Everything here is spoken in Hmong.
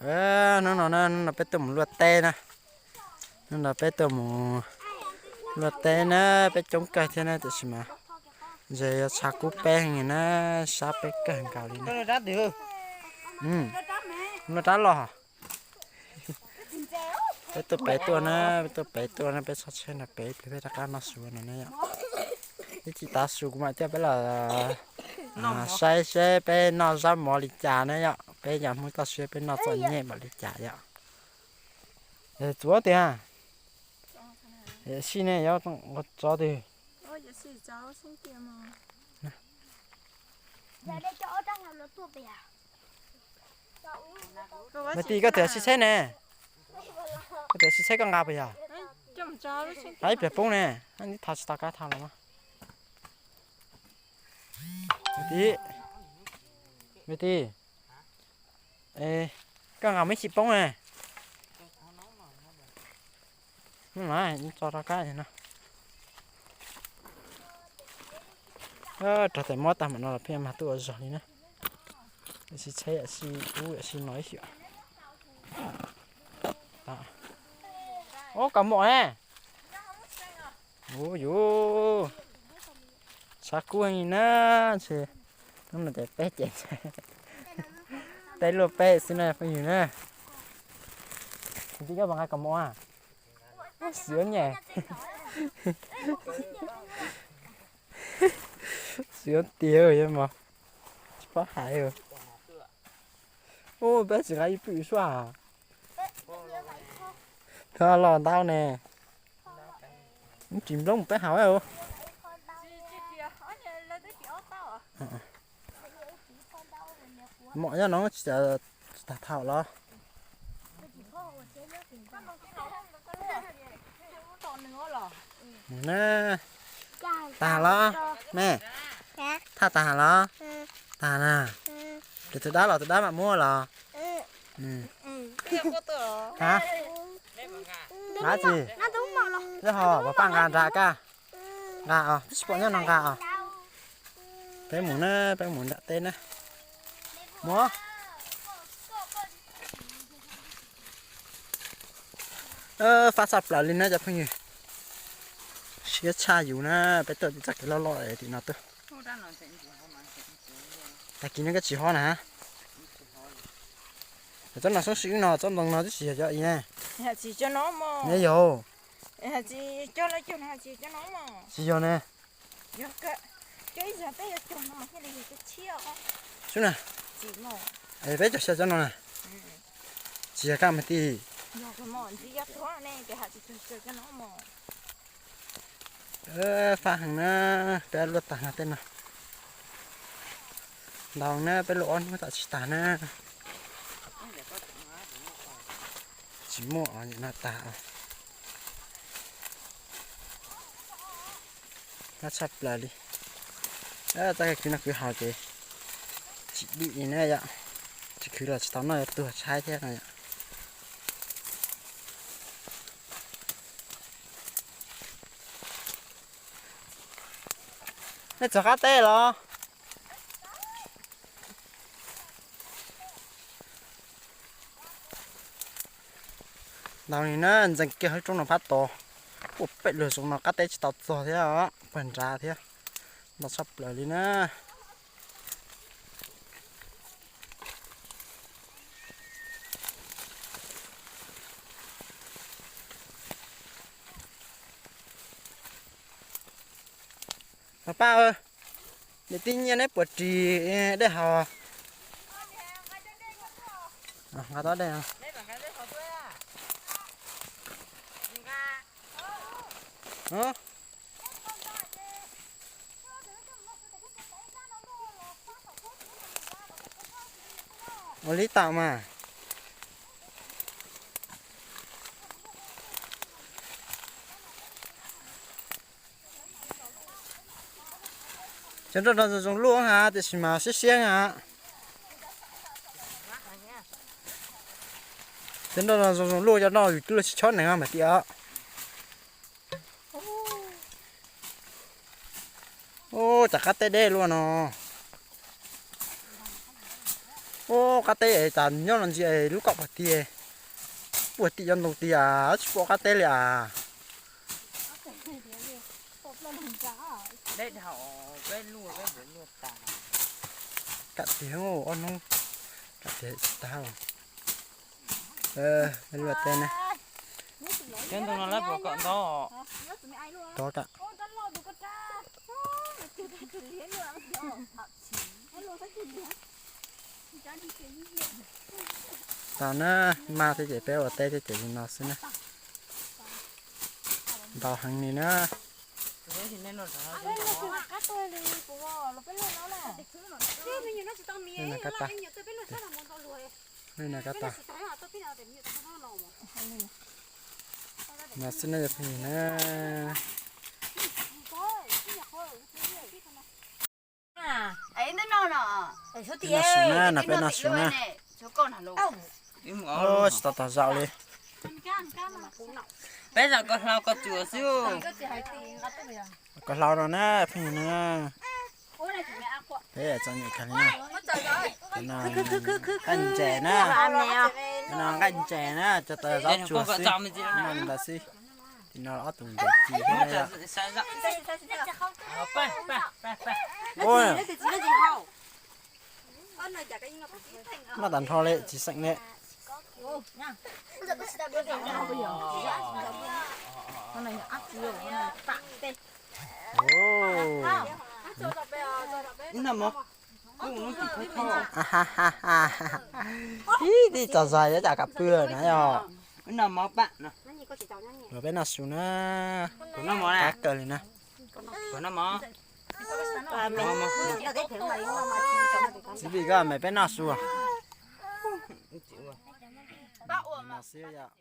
Hnub no na, hnub no peb tuaj mus luaj teb na. Hnub no peb tuaj mus luaj teb na, peb coob kawg thiab na, tiam sis mas ntshe yuav tshav kub peb heev na, sab peb kawg nkaus li na. Luaj rab los. Peb tuaj pem tuaj na, peb tuaj pem tuaj na, peb txhob tsheb no pem ib pliag peb rov qab noj su no na yom. Ib chim tav su kuv mam coj peb los saib seb peb noj zaub mov li cas na yom, peb yog Hmoob toj siab peb noj txom nyem npaum li cas yom. Txuav tiag. Sij ne yuav tsov twg. Me Tis, koj tias sib tsheb ne, koj tias sib tsheb koj nqa puas yog? Nqa ib pliag poob ne, neb thau tsis tau kab thau los mas. Me Tis, Me Tis, koj nqa muaj ib chim poob ne. Tso rau kab no. Rau tes mob tag mam no los pheej mag tuaj ua zog li na. Sib tsheb yam sib ub yam sib no ib xyuam. Ub, kab mom ne. Ub yus, tshav kub heev li na. Ntshe hnub no ces peb ces peb luaj peb xwb na phooj ywg na. Kuv twb coj nqa kab mom a. Xiav nyem. Xiav tiag yog mas tsis paub hais. Ub, peb tsis nqa ib pwm suab. Thov los ntau ne. Tsis nplooj peb haus. Mom nyob no tsis tag thaum los. Mus na. Tag los me. Thaj tag los? Tag na. Ces tus dab los tus dab mam muab los. Hab tsi? Yog ho pab nqa nram kaj. Nqa os, tsis pom nyob no nqa os. Peb mus na, peb mus nram teb na. Mus. Fab tshaj plaws li na cov phooj ywg. Siab tshaj yus na, peb tuaj txoj kev loj loj tim no tuaj. Tag kis no koj tsis hob na. Tsob no xoob sim no, tsob ntoo no twb tsis yog cov i ne. Nyob yog. Tsis yog ne. Sub na. Peb cog xyaw cov no na. Tsis yog kaj me tij. Fab heev na, peb luaj tag no tej no. Ntau na, peb luaj ob hnub tom tsis tag na. Tsis muaj os, nim no tag os. Fab tshaj plaws li. Txoj kev khwv no khwv haus ces tsis dim li na yom. Tsis khwv los tsis tau noj, yuav tuag tshaib thiab no yom. Nej txog qab teb los? Ntau li na, ntxeev kiag hauv roob no phab tod. Ua peb luag zoo no qab teb tsis tau txog thiab, pawg nrad thiab. Ntau tshaj plaws li na. Pab, niam tij Nyiaj neb puas ris dej haus? Nqa tau dej. Ua li tau mas. Cov nroj no zoo zoo luaj ha, tiam sis mas siab siab ha. Cov nroj no zoo zoo luaj, cov nroj yus twb luaj tsis chob nees mas tias. Ub, cov qab teb deb luaj no. Ub, qab teb es cas nyob no ntsia lub kom pom tiag. Puag tim cov ntoo tiag, tsis pom qab teb li as. Kam tiag, ob hnub kam tiag tsis tag. Luaj teb na. Cov ntoo no lawv puas kom ntau? Tod kam. Tau na, mag thiab ces peb ua teb thiab ces li no xwb na. Ntau heev li na. Li no kab tag. Li no kab tag. No xwb na yog phooj ywg na. Peb noj su na, no peb noj su na. Tsis tau tag zaum li. Peb zaum koj hlau koj tsuas xwb. Koj hlau no na phooj ywg na. Peb txom nyem kawg li na. Qab ntses na. No nqaij ntses na, tsis tau zaub tsuas xwb. No li ntawd xwb. Tim no ob tug ntses ci thiab na yom. Noj tag nrho li tsis xeem li. Ib txog zog yuav cas kam pw na yog. Los peb noj su na. Qab kawg li na. Txiv Vij koj mas peb noj su. No xwb yom.